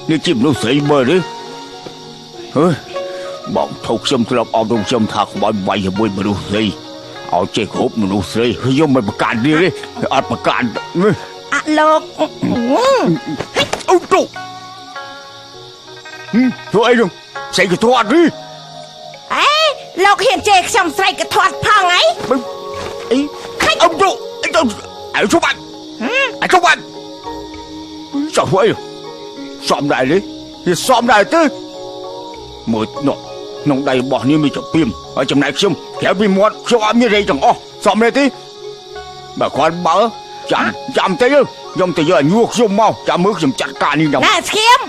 នេះជាមនុស្សស្រីមើលទេហឺបងថោកខ្ញុំធ្លាប់អប់រំខ្ញុំថាកុំឲ្យវាយជាមួយមនុស្សស្រីឲ្យចេះគ្រប់មនុស្សស្រីខ្ញុំមិនប្រកាន់ទៀតទេអត់ប្រកាន់ អលោក អូទូធ្វើអីនោះស្រីក៏ធាត់ទេ អេលោកហ៊ានជេរខ្ញុំស្រីកធាត់ផងអី អីអ៊ំទូអីទៅអើជប់បាត់អើជប់បាត់ចង់ធ្វើអីសំដែរទេវាសំដែរទេមើលនោះក្នុងដៃរបស់នេះមានចំពីមហើយចំណែកខ្ញុំក្រៅពីមាត់ខ្ញុំអត់មានរែងទាំងអស់សំដែរទេបើគាត់បើចាំចាំទេខ្ញុំទៅយកញួរខ្ញុំមកចាំមើលខ្ញុំចាត់ការនេះដល់ ណែស្គៀម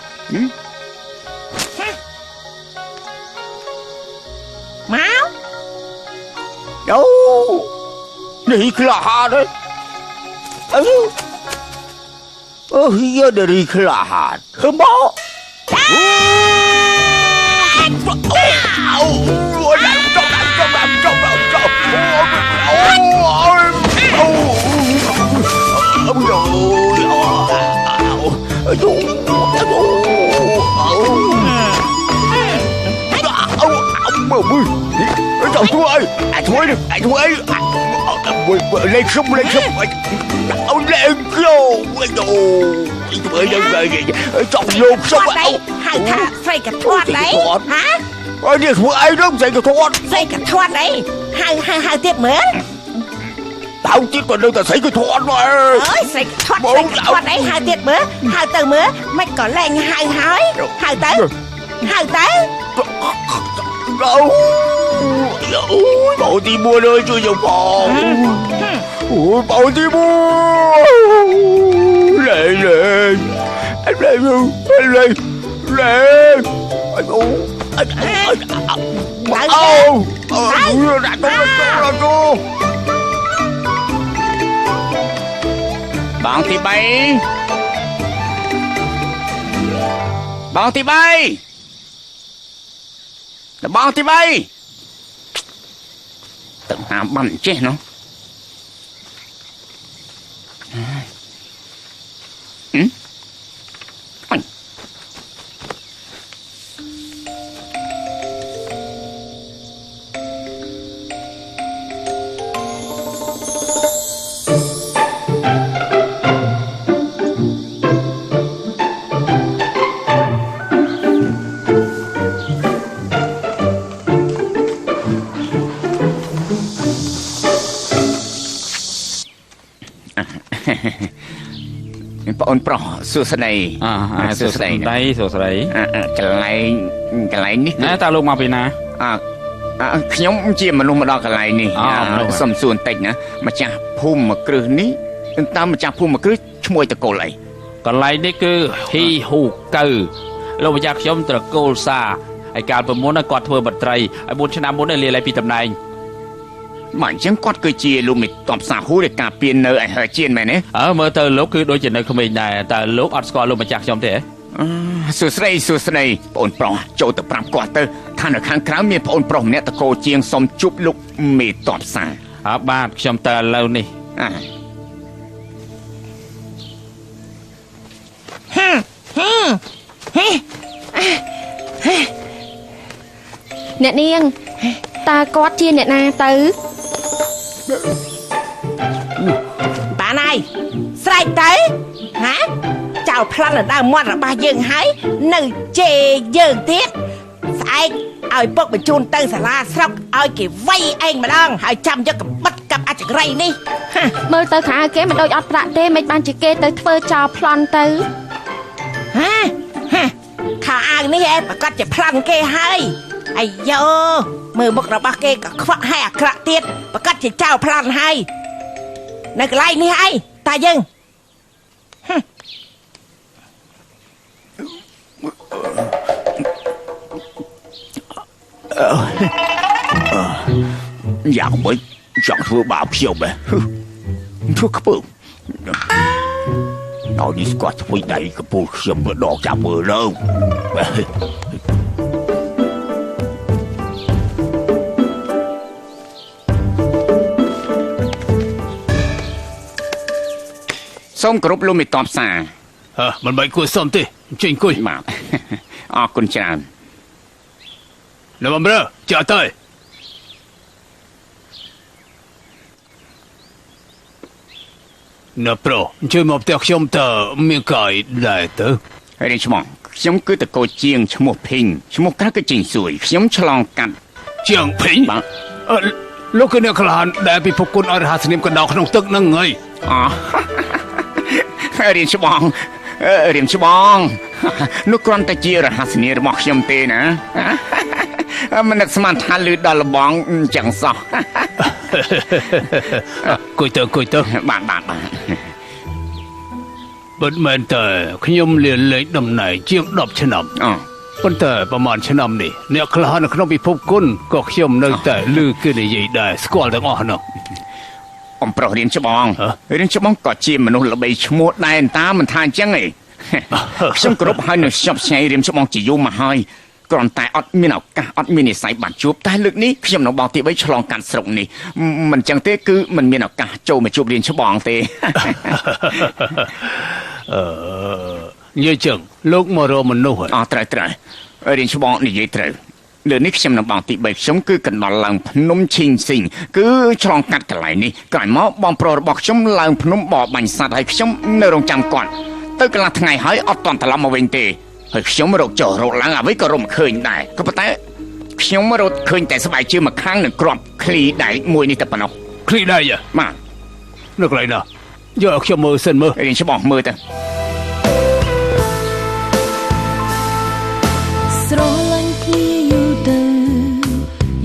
មក អូនេះក្លាហានទេអឺអូយកដរីក្លាហានហឺមកអូអូដល់ចុះដល់ចុះដល់ចុះអូអូអូអូអូអូអូមើលមើលចង់ធ្វើអីអាធ្វើនេះអាធ្វើអីលេខខ្ញុំលេខខ្ញុំអូលេខខ្ញុំអូធ្វើអីចង់យកខ្ញុំ អីហៅថាស្រីកធាត់អីហា អើនេះធ្វើអីនោះស្រីកធាត់ ស្រីកធាត់អីហៅហៅហៅទៀតមើល តៅទៀតក៏នៅតែស្រីកធាត់មក អើយស្រីកធាត់ស្រីកធាត់អីហៅទៀតមើលហៅទៅមើលមិនក៏លែងហៅហើយហៅទៅហៅទៅ អូអូបងទី1អើយជួយខ្ញុំផងអូបងទី1លេលេលេលេលេអូអូអូដាក់ទៅទៅទៅ បងទី3បងទី3បងទី3ទៅតាមបានចេះណោះហឹមអញ បងអូនប្រុសសួស្តី អសួស្តីសួស្តី កន្លែងកន្លែងនេះ ណែតើលោកមកពីណា អខ្ញុំជាមនុស្សមកដល់កន្លែងនេះសុំសួរបន្តិចណាម្ចាស់ភូមិមកគ្រឹះនេះតើម្ចាស់ភូមិមកគ្រឹះឈ្មោះតកូលអី កន្លែងនេះគឺហ៊ីហ៊ូកៅលោកម្ចាស់ខ្ញុំត្រកូលសាហើយកាលពីមុនគាត់ធ្វើមន្ត្រីហើយ4ឆ្នាំមុនលាលែងពីតំណែង មកអញ្ចឹងគាត់គឺជាលោកមេតបសាហ៊ូដែលការពារនៅឯហើជៀនមែនទេ អើមើលទៅលោកគឺដូចជានៅក្មេងដែរតើលោកអត់ស្គាល់លោកម្ចាស់ខ្ញុំទេ សួស្តីសួស្តីបងអូនប្រុសចូលទៅប្រាប់គាត់ទៅថានៅខាងក្រៅមានបងអូនប្រុសម្នាក់តកោជាងសុំជួបលោកមេតបសា អើបាទខ្ញុំតើឥឡូវនេះ អ្នកនាងតើគាត់ជាអ្នកណាទៅ បានហើយស្រែកទៅហាចៅប្លន់ដដើមមាត់របស់យើងហើយនៅជេរយើងទៀតស្អែកឲ្យពុកបញ្ជូនទៅសាលាស្រុកឲ្យគេវាយឯងម្ដងហើយចាំយកកំបិតกับអចង្រៃនេះ មើលទៅខោអាវគេមិនដូចអត់ប្រាក់ទេមិនបានជាគេទៅធ្វើចោលប្លន់ទៅ ហាហាខោអាវនេះឯងប្រកាសជាប្លន់គេហើយអាយ៉ូមើលមុខរបស់គេក៏ខ្វក់ហើយអាក្រក់ទៀតប្រកាសជាចៅប្លន់ហើយនៅកន្លែងនេះឯងតាយើង យ៉ាងម៉េចចង់ធ្វើបាបខ្ញុំហ៎ធ្វើខ្ពើមដល់នេះស្គាល់ធ្វើដៃកពូលខ្ញុំម្ដងចាំមើលលើ សូមគោរពលោកមេតបសា ហឺមិនបាច់គួរសមទេ ចេញអង្គុយ បាទអរគុណច្រើន នៅបំរើចាក់ទៅនៅប្រុសអញ្ជើញមកផ្ទះខ្ញុំតើមានកាយដែរទៅ រៀនច្បងខ្ញុំគឺតកោជាងឈ្មោះភីងឈ្មោះក្រៅគឺជីងសួយខ្ញុំឆ្លងកាត់ ជាងភីង បាទ អឺលោកគឺអ្នកក្លាហានដែលពិភពគុណឲ្យរហស្សនាមកណ្ដោក្នុងទឹកហ្នឹងហើយ អូរៀនច្បងរៀនច្បងនោះគ្រាន់តែជារហស្សនារបស់ខ្ញុំទេណាមិននឹកស្មានថាលឺដល់លបងអញ្ចឹងសោះ អង្គុយទៅអង្គុយទៅ បាទបាទបាទ ពិតមែនតើខ្ញុំលាលែងតំណែងជាង10ឆ្នាំ អូ ប៉ុន្តែប្រហែលឆ្នាំនេះអ្នកក្លាហាននៅក្នុងពិភពគុណក៏ខ្ញុំនៅតែឮគេនិយាយដែរស្គាល់ទាំងអស់នោះ អំប្រុសរៀនច្បងរៀនច្បងក៏ជាមនុស្សល្បីឈ្មោះដែរតាមិនថាអញ្ចឹងឯងខ្ញុំគោរពហើយនឹងខ្ចប់ខ្ចីរៀនច្បងជាយូរមកហើយគ្រាន់តែអត់មានឱកាសអត់មាននិស្ស័យបានជួបតែលើកនេះខ្ញុំនឹងបងទី3ឆ្លងកាត់ស្រុកនេះមិនចឹងទេគឺមិនមានឱកាសចូលមកជួបរៀនច្បងទេ អឺនិយាយចឹងលោកមករកមនុស្សហើយ អត់ត្រូវត្រូវរៀនច្បងនិយាយត្រូវលើនេះខ្ញុំនឹងបងទី3ខ្ញុំគឺកណ្ដុលឡើងភ្នំឈីងស៊ីងគឺឆ្លងកាត់កន្លែងនេះក្រោយមកបងប្រុសរបស់ខ្ញុំឡើងភ្នំបរបាញ់សត្វហើយខ្ញុំនៅរងចាំគាត់ទៅកន្លះថ្ងៃហើយអត់ទាន់ត្រឡប់មកវិញទេហើយខ្ញុំរកចុះរកឡើងអ្វីក៏រកមិនឃើញដែរក៏ប៉ុន្តែខ្ញុំរត់ឃើញតែស្បែកជើងមួយខាងនឹងគ្រាប់ឃ្លីដែកមួយនេះតែប៉ុណ្ណោះ ឃ្លីដែក បាទ នៅកន្លែងណាយកឲ្យខ្ញុំមើលសិនមើល រៀនច្បងមើលទៅ ស្រឡាញ់គ្នាយូរទៅ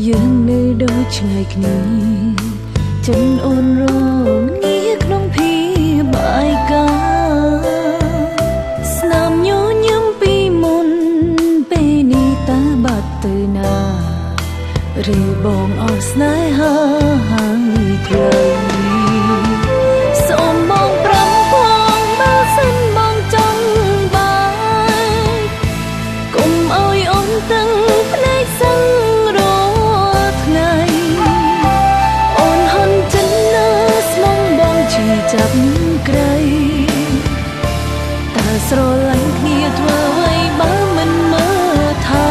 យើងនៅដូចឆ្ងាយគ្នាចិនអូនរងាក្នុងភីបាយកាស្នាមញញឹមពីមុនពេលនេះតើបាត់ទៅណាឬបងអស់ស្នេហាហើយត្រូវសូមបងប្រាប់ផងបើសិនបងចង់បាយកុំអោយអូនទាំងភ្នែកសឹងរាល់ថ្ងៃអូនហន់ចិនណាស្មងបងឈឺចាប់ក្រៃតើស្រឡាញ់គ្នាធ្វើអ្វីបើមិនមើលថា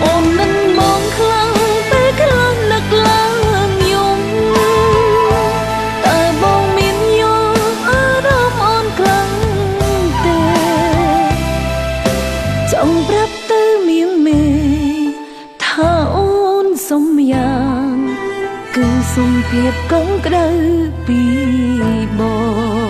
អូនមិនបងខ្លាំងពេលខ្លះនឹកឡើងយំតើបងមានយល់អារម្មណ៍អូនខ្លាំងទេចង់ប្រាប់ទៅមៀងមេថាអូនសុំយ៉ាងគឺសុំភាពកងក្ដៅពីបង